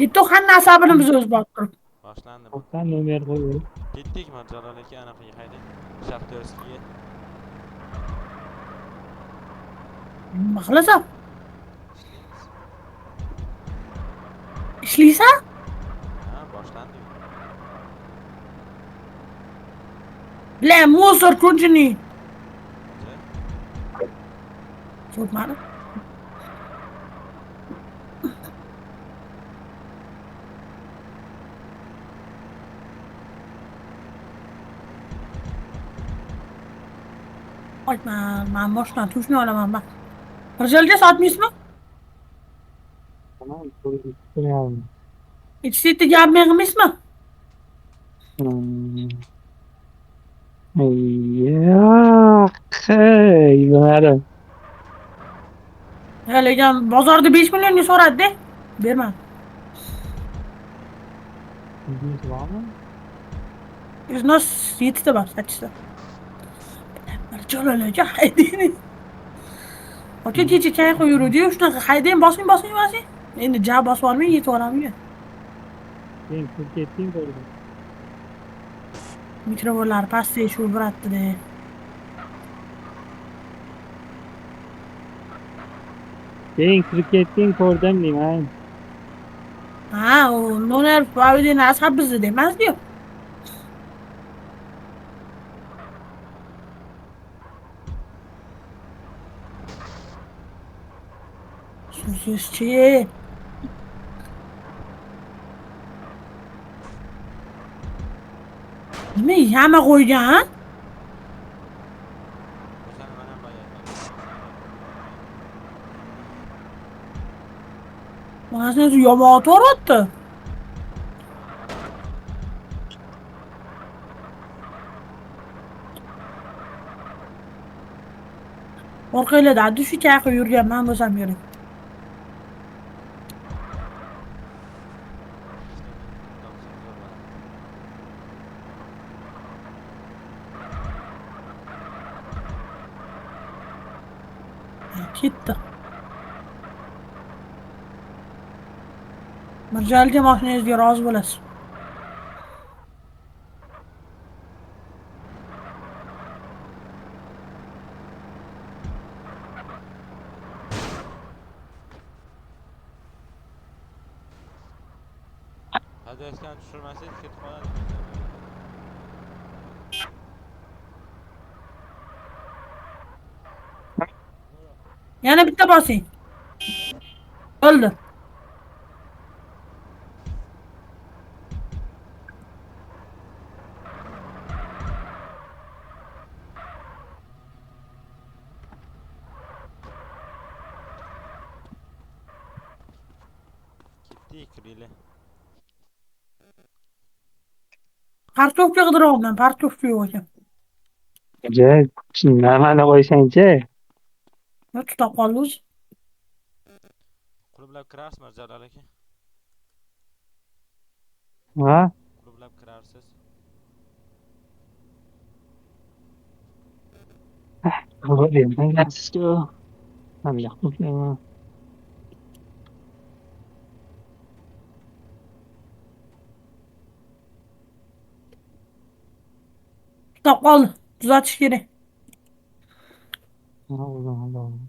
Ketdi hamma asabini biz o'z bostirib. Boshlandi. To'xta, nomer qo'yib. Ketdik Mirjalol aka anaqaga haydang. Shaxterskiga. Nima qilasan? Ishlaymiz. Ishlaysan? Ha, boshlandi. Бля, мусор конченый. Hoji, So'kmadi. Aytma, man boshdan tushni olaman man. Mirjalga sotmaysizmi? Tamam, qo'yib. Ichsitni gap qilmaysizmi? Yo'q, hey, bilmadim. Lekin bozorda 5 millionga so'radi-da. Bermadim. Yuz bormi? Износ 7 ta bor, 8 ta. Mirjalol aka haydang. Aka kecha chayqab yuruvdi-yu, shunaqa haydang, bosing, bosing, bosing. Endi ja bosib olmang, yetib olamiga. Sen pul ketding ko'rdim. Mikrofonlar pastda shu biratdi-da. Sen kirib ketding ko'rdim deyman. Ha, u noner поведение asab bizni demasdi-yu. Suzchi. Nima yama qo'ygan, ha? O'shani mana boya. Onasini o'zi yomon otvoryapti. Orqanglarda shu chayqab yurgan man bo'lsam kerak. Topsak zo'r bo'ladi. Ketdi. Mirjalga mashinangizga rozi bo'lasiz. Haydayotgan tushirmasangiz ketib qoladi. Yana bitta bosing. Bo'ldi. Ketdik, kiringlar. Parkovka qidiryapman, parkovka yo'q ekan. Je, nimani qo'ysangchi? Nima tutab qoldi o'zi? Qulflab kirarsiz Mirjalol aka. Ha? Qulflab kirarsiz. Bermagansiz-ku. Qanday qulflayman? Tutab qoldi. Tuzatish kerak. Ha, o'zim.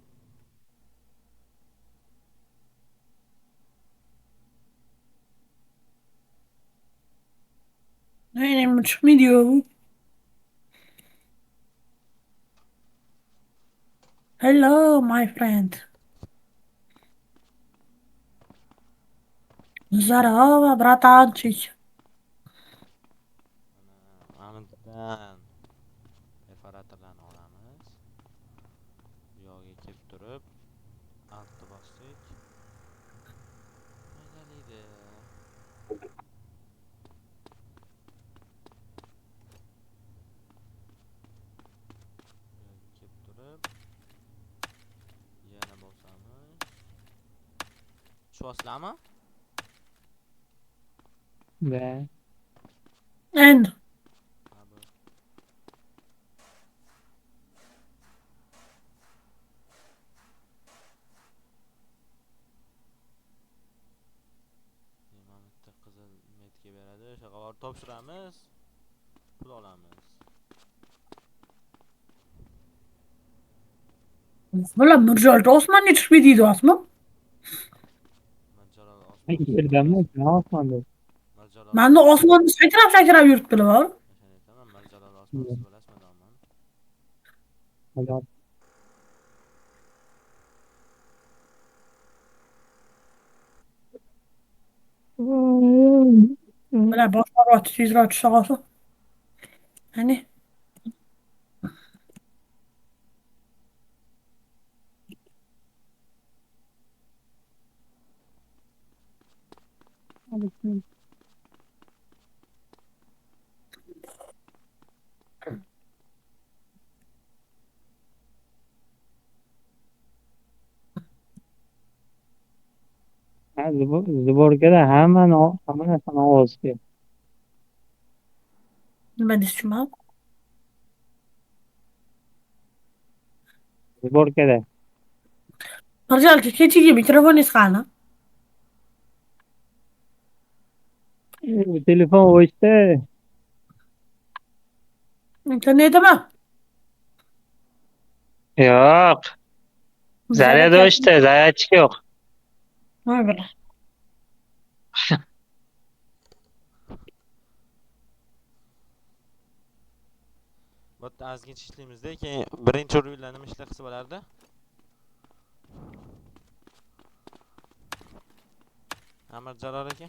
Ne chiqmaydi-yu bu. Hello, my friend. Здорово, братанчик. Mana bundan perforatorlarni olamiz. Bu yog'iga kelib turib, altni bossak. Maydalaydi. Bu yoqqa kelib turib, yana bosamiz. Tushyapsizlarmi? Да. Endi. Ha, bu. Borib topshiramiz, pul olamiz. Bular Mirjalol osmonga chiqib ketdiyapsizmi? Mirjalol osmonda. Yerdami? Osmonda. Mirjalol. Manda osmonda sakrab sakrab yuribdilar bor. O'shani aytaman, Mirjalol osmon siz bilasizmi domon? Hozir. Bular boshqaryapti, tezroq tusha qolsin. Qani? Ha, Zborkada hammani hamma narsani ovozi kerak. Nima deysiz, tushunmadim. Zborkada. Mirjalol aka, kechagi mikrofoningiz qani? Telefon o'chdi. Internetimi? Yo'q. Zaryad o'chdi, zaryadchik yo'q. Voy bala. Bu yerda ozgincha ishlaymizda, keyin birinchi o'rinlarni nima ishlar qilsa bo'lardi? Amir Jalol aka.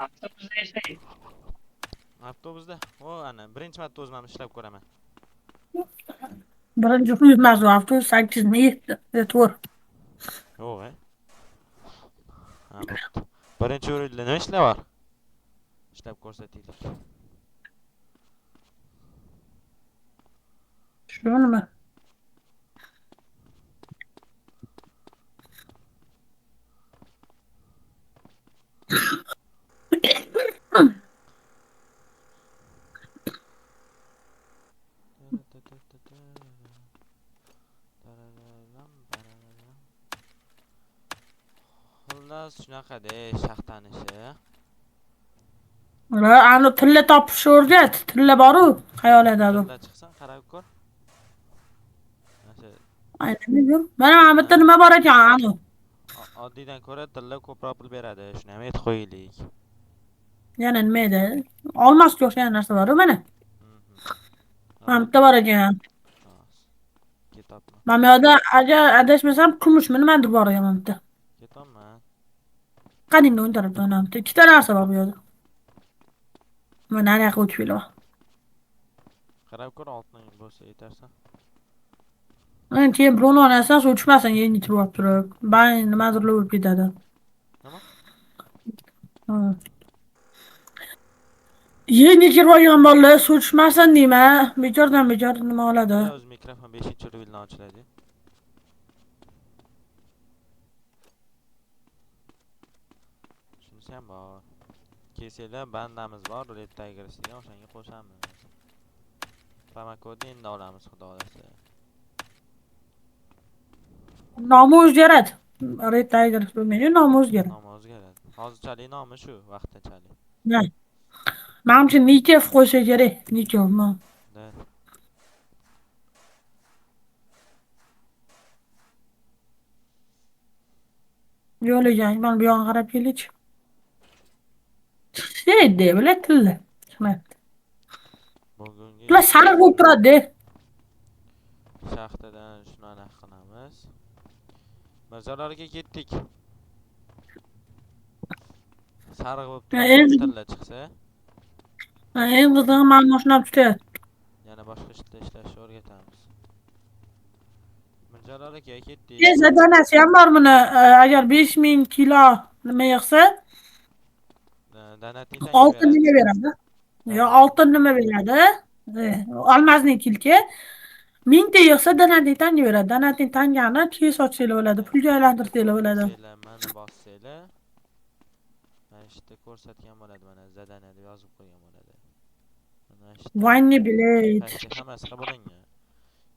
Avtobusda ishlaydi. Avtobusda. O, ana, birinchi marta o'zim ham ishlab ko'raman. Birinchi emas u avtobus 8 mi 7, 4. Yo'q, e. Ha, bo'pti. Birinchi o'rinda nima ishlar bor? Ishlab ko'rsataylik. Shu nima? Xullas, shunaqada shaxtani ishi. Ular ani tilla topishni o'rgat. Tilla bor-u, xayolida. Tilla chiqsin, qarab ko'r. Mana shu Aynan yo'q. Mana mana bu yerda nima bor ekan, ani. Oddiydan ko'ra tilla ko'proq pul beradi. Shuni ham aytib qo'yaylik. Yana nima edi? Olmosga o'xshagan narsa bor-u mana. Mana bu yerda bor ekan. Ketopman. Mana bu yerda agar adashmasam kumushmi nimadir bor ekan mana bu yerda. Ketopman. Qani o'ng tarafda mana bu yerda ikkita narsa bor bu yerda. Mana nariyoqqa o'tib kelaman. Qarab ko'r, oltin bo'lsa yetarsan. Endi keyin birovni onasidan suv tushmasin, yangi turib turib. Ban nimadirlar bo'lib ketadi. Nima? Ha. Yangi kirib olgan bolalar suv tushmasin deyman. Bekordan bekor nima oladi? O'zi mikrofon 5-leveldan ochiladi. Shunisi ham bor. Kelsanglar bandamiz bor, Red Tigers degan, o'shanga qo'shamiz. Promokodni endi olamiz, xudo xolasa. Nomi o'zgaradi. Red Tigers bo'lmaydi, nomi o'zgaradi. Nomi o'zgaradi. Hozirchalik nomi shu, vaqtinchalik. Ha. Manimcha Nikev qo'ysa kerak. Nikevmi? Da. Yo'q, lekin mana bu yoqqa qarab kelaychi. Chiqishdi, bular tilla. Chiqmayapti. Bugungi Bular sariq bo'lib turadi. Shaxtadan shuni aniq qilamiz. Mirzalarga ketdik. Sariq bo'lib turadi, tilla chiqsa. Ha, eng qizig'i mana mashinam tutyapti. Yana boshqa ishda ishlashni o'rgatamiz. Mirjalol aka ketdik. Tez zadanasi ham bor buni. Agar 5000 kilo nima yig'sa, Donating tanga oltin beradi. nima beradi? Yo, oltin nima beradi? Olmazning kilki. 1000 ta yig'sa donating tanga beradi. Donating tangani tez sotsanglar bo'ladi, pulga aylantirsanglar bo'ladi. Bossanglar, mana bossanglar. Mana shu yerda ko'rsatgan bo'ladi, mana zadание deb yozib qo'ygan bo'ladi. Mana shu yerda Vanni bilet. Pastda hammasi qilib bo'lingan.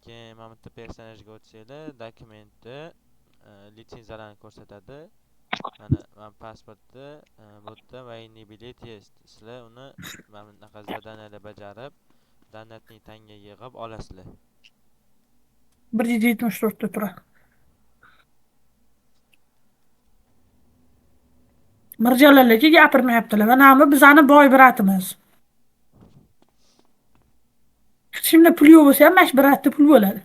Keyin mana bu yerda personajga o'tsanglar, dokumentni, litsenziyalarni ko'rsatadi. Mana mana pasportda bu yerda военный билет есть. Sizlar uni mana bunaqa задания lar bajarib, донатный tanga yig'ib olasizlar. 174 ta turadi. Mirjalol aka gapirmayaptilar. Mana bu bizani boy брат imiz. Hech kimda pul yo'q bo'lsa ham mana shu брат da pul bo'ladi.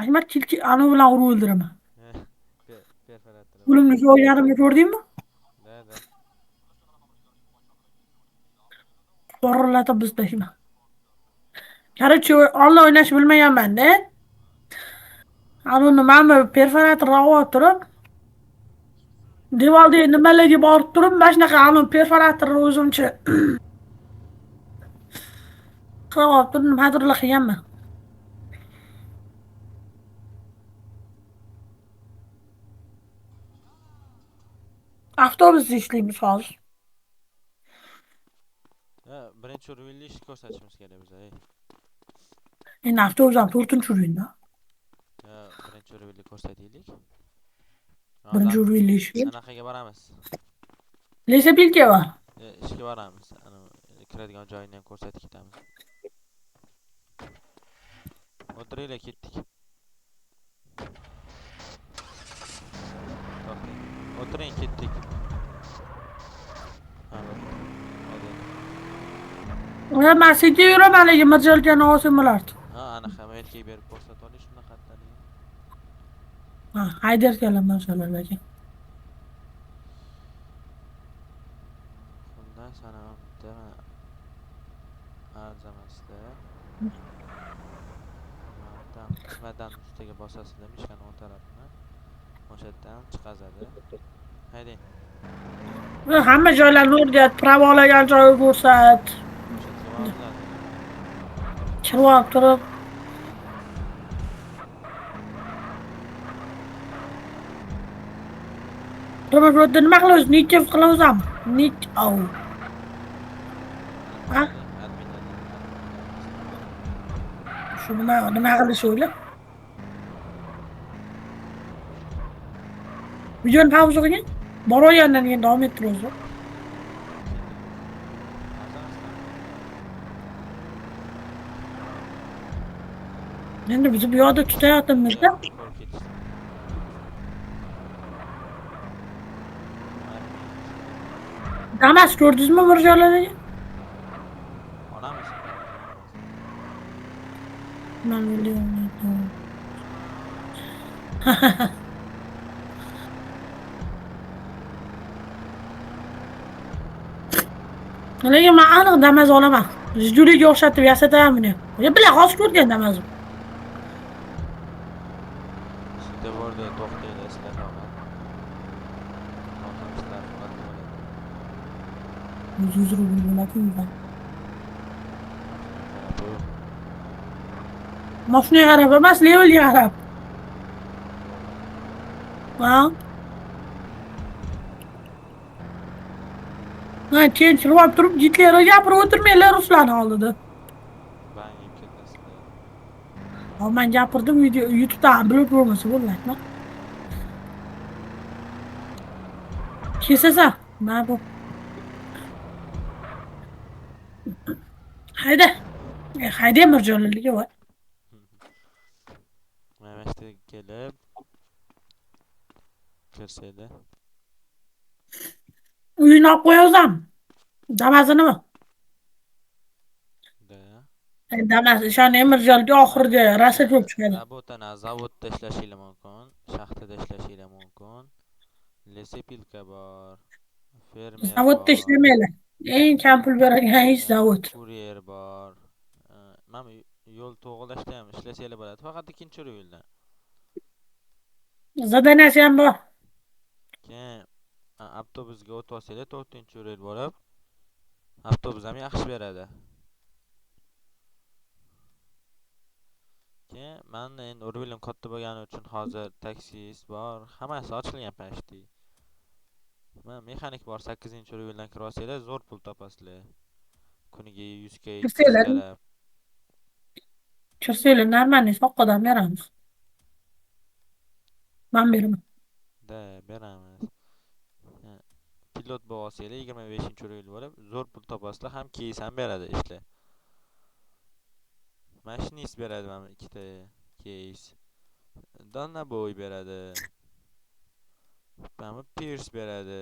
Ahmad kilki anavi bilan urib o'ldiraman. Perforator. Qo'limni olganimni ko'rdingmi? Да, да. Porlatib biz tashma. Короче, onlayn o'ynash bilmaganman-da. Anavi nimami perforatorni olib turib, devordagi nimalarga borib turib, mana shunaqa anavi perforatorni o'zimcha qilib olib turib nimadirlar qilganman. Avtobusda ishlaymiz hozir. Ha, birinchi уровень li ish ko'rsatishimiz kerak biza. Ey. Endi avtobus ham to'rtinchi уровень da. Ha, birinchi уровень li ko'rsataylik. Birinchi уровень li ish. Anaqaga boramiz. Лесопилка bor. Ishga boramiz. Ana kiradigan joyini ham ko'rsatib ketamiz. O'tiringlar, ketdik. To'xtang. O'tiring, ketdik. Ha, bo'ldi. Hadi. Man sekin yuraman, lekin Mirjalkani olsam bo'lardi. Ha, anaqa erkak berib ko'rsata olish shunaqa xattalik. Ha, haydarkanlar Mirjalol aka. Xullas, ana bitta arzamasda. Tam чемодан ustiga bosasizlar, мышка ni o'ng tarafini. O'sha yerdan chiqazadi. Haydang. Hamma joylarni o'rgat, права olgan joyi ko'rsat. O'sha yerga boriladi. Kirib olib turib. Nima nima qilamiz? Necha qilamizmi? Nech au. Ha? Shu nima qilish o'yla? Videoni pauza qilgin. Borib keyin davom ettiramiz. Endi bizni bu yoqda tutayapmizda. Damas ko'rdingizmi Mirjalol aka? Olamiz. Man bilmayman. Lekin men aniq Damas olaman. Jiguliga o'xshatib yasataman buni. Ya bila hozir ko'rgan Damasni. Svetoforda to'xtaydi, sizlar faqat. To'xtamsizlar faqat bo'ladi. 100 rubl bo'ladi. Mashinaga qarab emas, levelga qarab. Ha? Ha, keyin kirib olib turib Gitlerga gapirib o'tirmanglar ruslarni oldida. Ban yeb ketasizlar. Ha, men gapirdim, video YouTube'da blok bo'lmasa bo'lmaydi. Kesasan, mana bu. Hayda. Hayda Mirjalolga voy. Mana shu yerga kelib kirsanglar. Uyini olib qo'yazam. Damasinimi? Da. Damas ishoni Mirjalolga oxirida rosa ko'p chiqadi. Работа zavodda ishlashinglar mumkin, shaxtada ishlashinglar mumkin. Лесопилка bor, fermer Zavodda ishlamaylar. Eng kam pul beradigan ish zavod. Kuryer bor. Mana yo'l to'g'rilashda ham ishlasanglar bo'ladi. Faqat ikkinchi yo'lda. Задания si ham bor. Keyin avtobusga o'tib olsanglar, 4-yo'l borib, avtobus ham yaxshi beradi. Keyin meni endi уровень im katta bo'lgani uchun hozir taksist bor, hammasi ochilgan почти. Mana mexanik bor, 8-yo'ldan kirib olsanglar, zo'r pul topasizlar. Kuniga 100 ga Kirsanglar. 200 ga. Kirsanglar, нормальный soqqadan beramiz. Men beraman. Da, beramiz. Ha, pilot bo'lib olsanglar 25-yil bo'lib, zo'r pul topasizlar, ham keys ham beradi ishlar. Mashinist beradi mana ikkita keys. Дальнобой beradi. Mana bu Pierce beradi.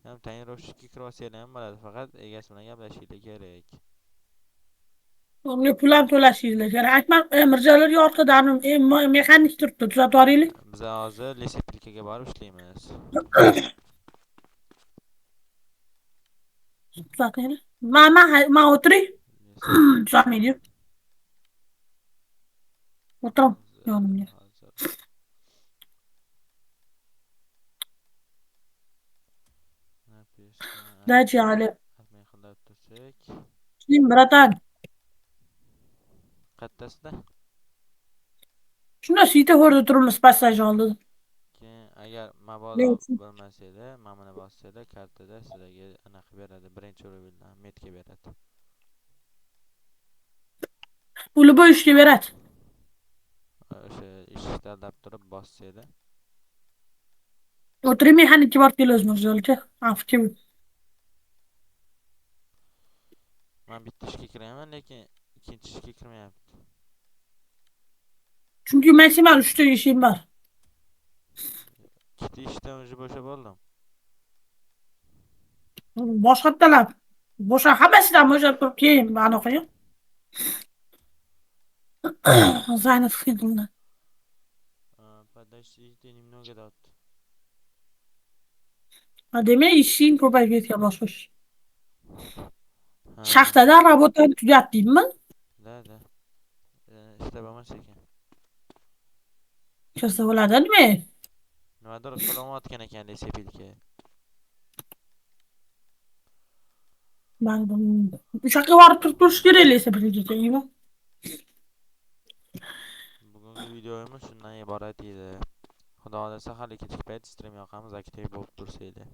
Ham tonirovщикka kirib olsanglar ham bo'ladi, faqat egasi bilan gaplashishinglar kerak. Unga pul ham to'lashinglar kerak. Aytma, Mirjalolga orqada mexanik turibdi, tuzatib yuboraylik. Biz hozir lesopilkaga borib ishlaymiz. Tuzatinglar. Man o'tiray. Tuzatmaydi. O'tiram yonimga. Hozir. Написано. Dachi hali. Admin qilib tursak. Kim, братан? Qayertasida? Shunda svetoforda turibmiz passaj oldida. Keyin agar Ne mabodo uchun? bilmasanglar, mana buni bossanglar, kartada sizlarga anaqa beradi, birinchi uровеньdan metga beradi. U любой ishga beradi. O'sha ish tanlab turib bossanglar. O'tiring, mexanikka borib kelamiz Mirjalol aka. Afga. Men bitta ishga kiraman, lekin ikkinchi ishga kirmayapti. Chunki maksimal 3 ta ishim bor. Ikkita ishdan уже bo'shab oldim. Boshqatdan bo'sha hammasidan bo'shab turib keyin anaqa yo'q. Zaynab qildi. Подождите немного deyapti. Ha, demak ishing ko'payib ketgan boshqa ish. Ha. Shaxtada работani tugatdingmi? Да, да. Ishlab bo'lmas ekan. Kirsa bo'ladi nima? Nimadir qilinayotgan ekan lesopilka. Man o'sha yoqqa borib turib turish kerak lesopilkaga, iymi? Bugungi videomiz shundan iborat edi. Xudo xohlasa hali kechki payt stream yoqamiz, aktiv bo'lib tursanglar.